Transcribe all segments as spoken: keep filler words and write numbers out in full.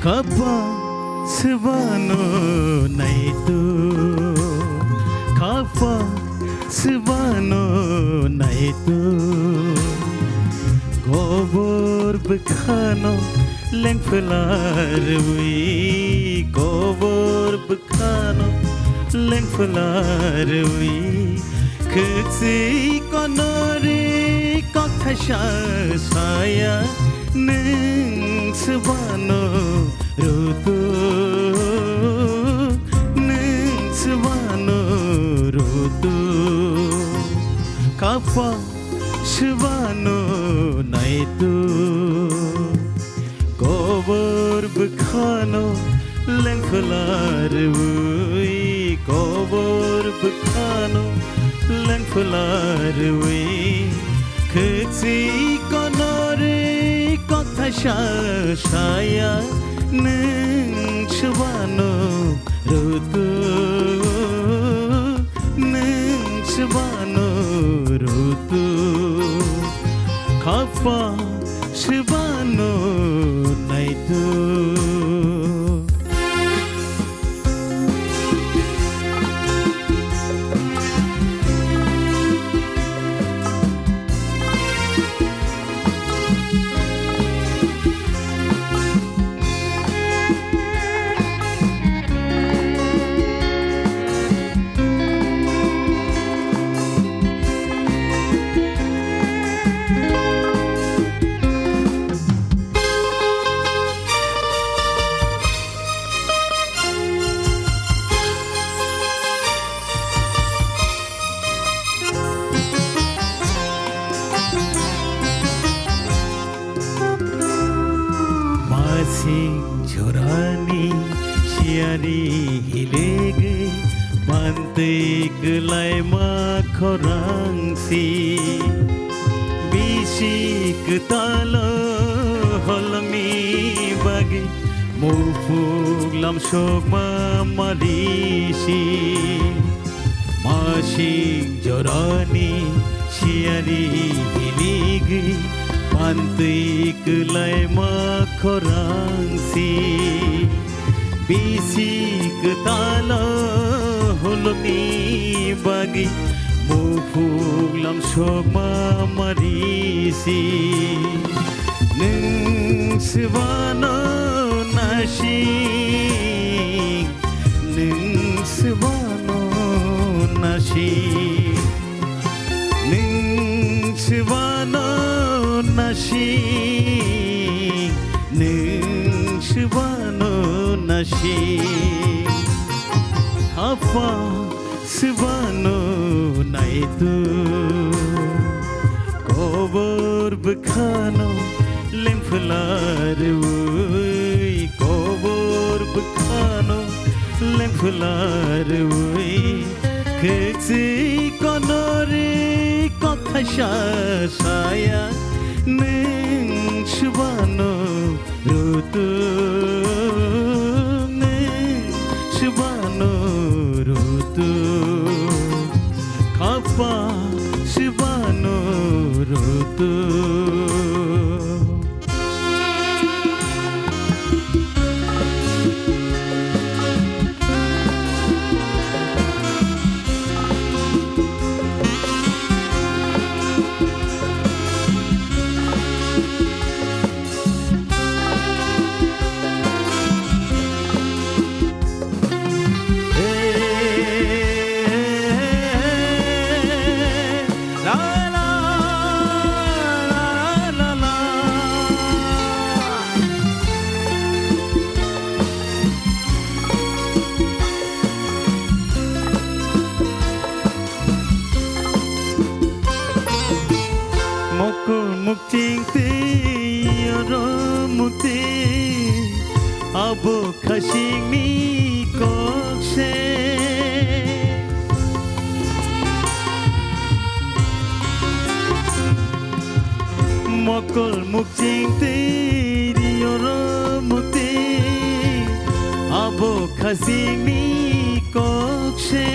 Khapang swbano naitu, khapang swbano naitu. Kobor bwkhano lengphularwi, kobor bwkhano lengphularwi, khwchwi konori kokthaisa saya, nwng swbano rutu, nwng swbano rutu. Khapang swbano naitu. Kobor bwkhano lengphularwi, kobor bwkhano lengphularwi, khwchwi konori kokthaisa saya, nwng swbano rutu, nwng swbano rutu. Khapang swbano naitu. Masing jorani siyani hilegwi, mantwi kwlaima khorang si. Bisi kwtalo holongni bagwi, muphuk lamsokma mari si. Masing jorani siyani hiligwi, mantwi kwlaima khorang si. Bisi kwtalo holongni bagwi, muphuk lamsokma mari si. Nwng swbano nasi, nwng swbano nasi, nwng swbano nasi, nwng swbano nasi. Khapang swbano naitu, kobor bwkhano lengphularwi, kobor bwkhano lengphularwi, khwchwi konori kokthaisa saya, nwng swbano rutu, nwng swbano rutu, khapang swbano rutu. Mokol mukching tei oro mukti, abo khasingni kok se. Mokol mukching tei oro mukti, abo khasingni kok se.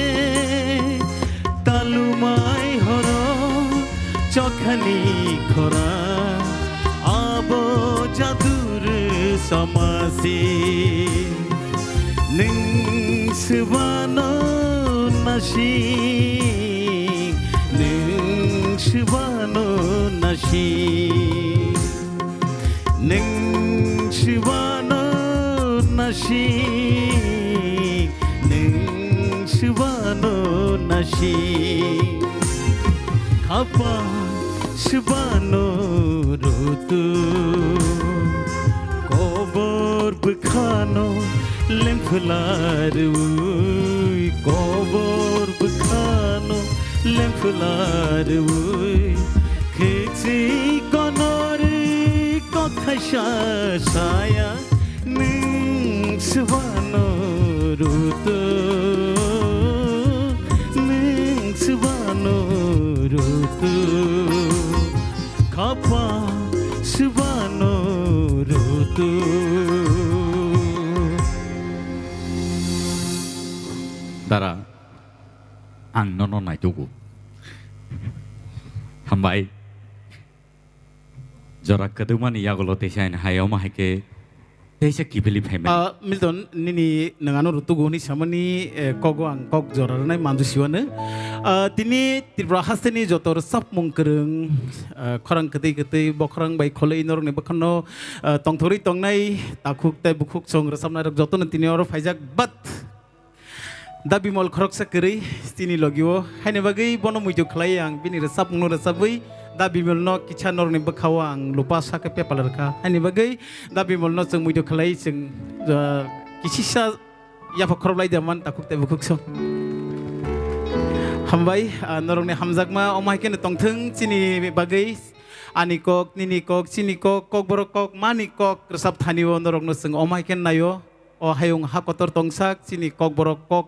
Talumai horo chokhani khora, abo jadur Tamasi, nwng swbano nasi, nwng swbano nasi, nwng swbano nasi, nwng swbano nasi. Khapa swbano rutu, kobor bwkhano lengphwla rwui, kobor bwkhano lengphwla rwui, khwchwi konorwi kok thaisa saya. Nwng swbano rutu, nwng swbano rutu, khapa swbano rutu. Dara, ang nono naitugo. Hambai. Jora kwdwkmani yagulo teisa ani hai, omo hai khe teisa kiphilwi phaimani. Ah, Milton, nini nwng ano rutugo hwnwi samani, eh, kogo ang kok jora rwnai manju siwano. Ah, tini Tripura hasteni joto rwchapmung kwrwng, ah, khorang kwtwi kwtwi, bokhorang bai kholwi norokni bwkhano, ah, tongthorwi tongnai takhuk tei bukhuk song rwchapnairok jotono tini oro phaijak, but Da Bimol khoroksa kwrwi chini logio, haini bagwi bono muitu khlai ang, bini rwchapmungno rwchapwi Da Bimolno kisa norokni bwkhao ang lupa sakhe pepal rwkha. Haini bagwi Da Bimolno chwng muitu khlai chwng, ah, kisisa yapha khoroplai da man takhuk tei bukhuk song. Hambai, ah, norokni hamjakma omo hai kheno tongthwng chini bagwi, ani kok, nini kok, chini kok, kokborok kok, mani kok rwchap thanio norokno chwng omo hai kheno naio. O hayung ha kotor tongsak, chini kokborok kok,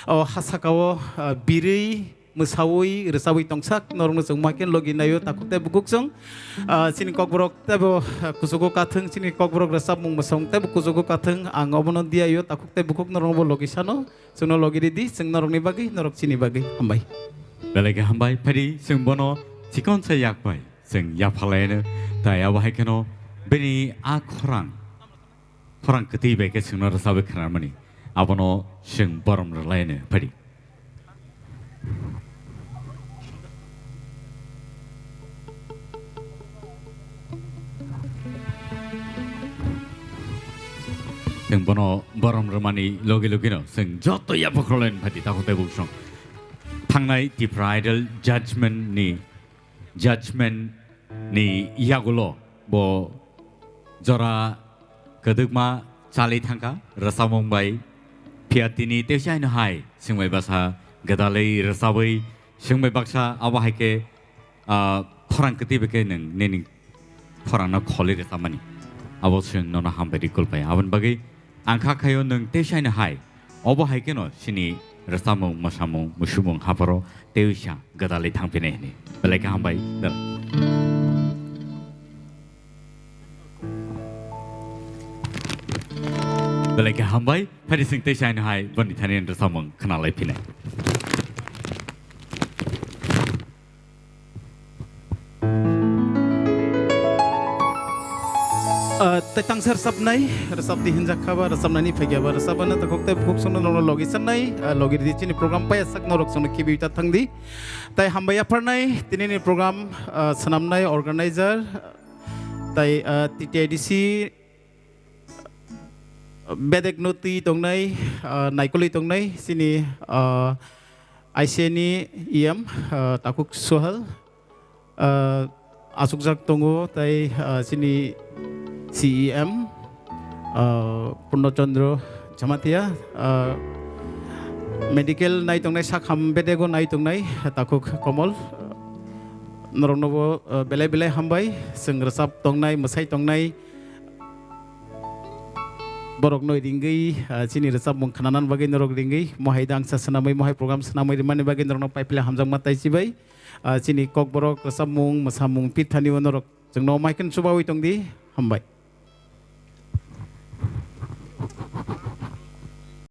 o ha sakao, ah, birwi, mwsawi, rwchabwi tongsak, norokno chwng omo hai khe logi naio, takhuk tei bukhuk chwng. Ah, chini kokborok teibo, ah, kuchugo kathwng, chini kokborok rwchapmung mwsong teibo kuchugo kathwng, ang obono diyaio, takhuk tei bukhuk norokno bo logi sano, chwngno logi ridi, chwng norokni bagwi, norok chini bagwi. Hambai. Belai khe hambai, phaidi chwng bono chikon sa yak bai, chwng yapha laino, tai abo hai kheno bini a khorang. Khorang kwtwi bai khe chwngno rwchabwi khnarmani. Abono chwng borom rwlaino phaidi. Chwng bono borom rwmani logi logino chwng joto yapha khorlaino phaidi takhuk tei bukhuk song. Thangnai Tipra Idol judgment ni judgment ni yagulo bo jora kwdwkma chalwi thangkha rwchapmung bai. Phiya tini teisa haino hai chwng bai baksa gwdalwi rwchabwi chwng bai baksa abo hai khe, ah, khorang kwtwi bai khe nwng nini khorangno kholwi rwchapmani. Abo chwng nono hambai rikul pai. Aboni bagwi ang kha khaio nwng teisa haino hai. Obo hai kheno chini rwchapmung, mwsamung, musumung hapharo tei uisa gwdalwi thangphinai hwnwi. Belai khe hambai. Belai khe hambai. Phaidi chwng teisa haino hai boni thani rwchapmung khnalai phinai. Ah, tei tangsa rwchapnai, rwchapdi hinjak kha ba, rwchapnani phaikya ba, rwchapano takhuk tei bukhuk songno norokno logi sanai, ah, logi ridi chini program paiya sak norok songno khibiwi ta thangdi. Tai hambai yapharnai, tinini program, ah, swnamnai organizer, tai, ah, T T I D C, bedek no twi tongnai, ah, naikolwi tongnai, chini, ah, I C A ni E M, ah, Takhuk Sohal, ah, achukjak tongo, tai, ah, chini C E M, ah, Purno Chandra Jamatia, ah, medical nai tongnai, sakham bedego nai tongnai, Takhuk Komol, noroknobo, ah, belai belai hambai, chwng rwchap tongnai, mwsai tongnai, borokno ringwi, ah, chini rwchapmung khwnanani bagwi norok ringwi, mohai dangsa swnamwi, mohai program swnamwi rimani bagwi norokno paiphle hamjakma tai chibai. Ah, chini kokborok rwchapmung, mwsamung, pithani o norok chwngno omo hai khe chubawi tongdi. Hambai.